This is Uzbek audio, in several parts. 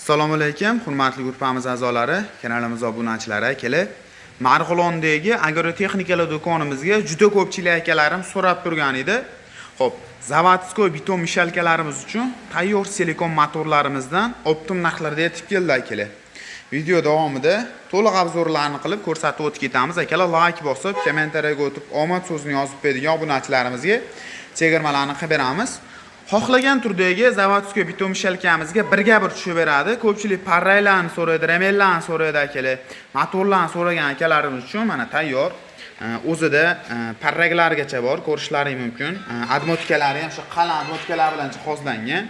Assalomu alaykum, hurmatli guruhimiz a'zolari, kanalimiz obunachilari, akalar. Marg'ilondagi agrotexnikalar do'konimizga juda ko'pchilik akalarim so'rab turgan edi. Xo'p, заводской бетон мешалка larimiz uchun tayyor silikon motorlarimizdan оптом narxlarda yetib keldi, akalar. Video davomida to'liq обзор larni qilib ko'rsatib o'tib ketamiz. Akalar, like bosib, kommentariyaga o'tib, omad so'zini yozib qo'yadigan obunachilarimizga chegirmalarni qilib beramiz. Xohlagan turdagi заводской бетон мешалка mizga birga bir tushib beradi. Ko'pchilik parraylarni so'raydi, remellarni so'raydi, akalar. Motorlarni so'ragan akalarimiz uchun mana tayyor. O'zida parraklargacha bor, ko'rishlaring mumkin. Обмотка lari ham shu qalin обмотка lar bilan jihozlangan.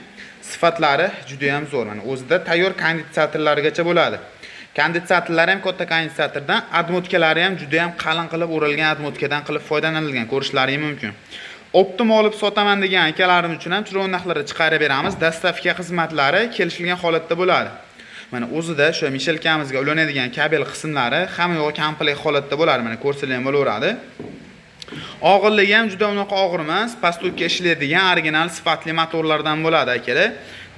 Sifatlari juda ham zo'r. Mana o'zida tayyor konditsatorlargacha bo'ladi. Konditsatorlari ham katta konditsatordan, обмотка lari ham juda ham qalin qilib o'ralgan обмотка dan qilib foydalanilgan, ko'rishlaring mumkin. Оптом olib sotaman degan akalarim uchun ham chiroyli narxlarda chiqarib beramiz. Доставка xizmatlari kelishilgan holatda bo'ladi. Mana o'zida o'sha мешалка mizga ulanadigan kabel qismlari hamma yo'q komplekt holatda bo'ladi. Mana ko'rsalar ham bo'laveradi. Og'irligi ham juda unaqa og'ir emas. Past tokka ishlaydigan original sifatli motorlardan bo'ladi, akalar.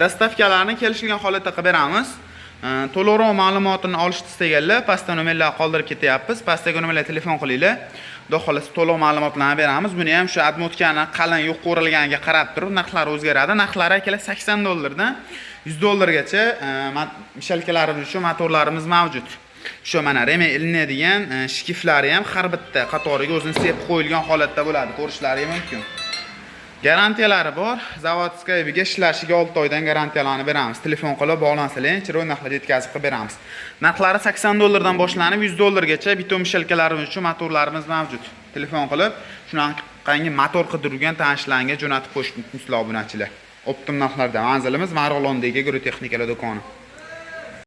Доставка larni kelishilgan holatda qilib beramiz. To'liqroq ma'lumotini olishni istaganlar pastda nomerlar qoldirib ketyapmiz. Pastdagi nomerlarga telefon qilinglar. Xudo xohlasa, to'liq ma'lumotlarni beramiz. Buni ham shu обмотка ni qalin yo'q o'ralganiga qarab turib narxlari o'zgaradi. Narxlari, akalar, 80 dollardan 100 dollargacha мешалка larimiz uchun motorlarimiz mavjud. Shu mana remel ilinadigan shkiflari ham har bitta qatoriga o'zini sepib qo'yilgan holatda bo'ladi. Ko'rishlari mumkin. Garantiyalari bor. Заводской ga ishlashiga 6 oydan garantiyalarni beramiz. Telefon qilib bog'lansalar, chiroyli narxlarda yetkazib qilib beramiz. Narxlari 80 dollardan boshlanib 100 dollargacha бетон мешалка larimiz uchun motorlarimiz mavjud. Telefon qilib, shunaqangi motor qidirgan tanishlaringga jo'natib qo'yish mumkin, obunachilar. Оптом narxlarda. Manzilimiz Marg'ilondagi agrotexnikalar do'koni.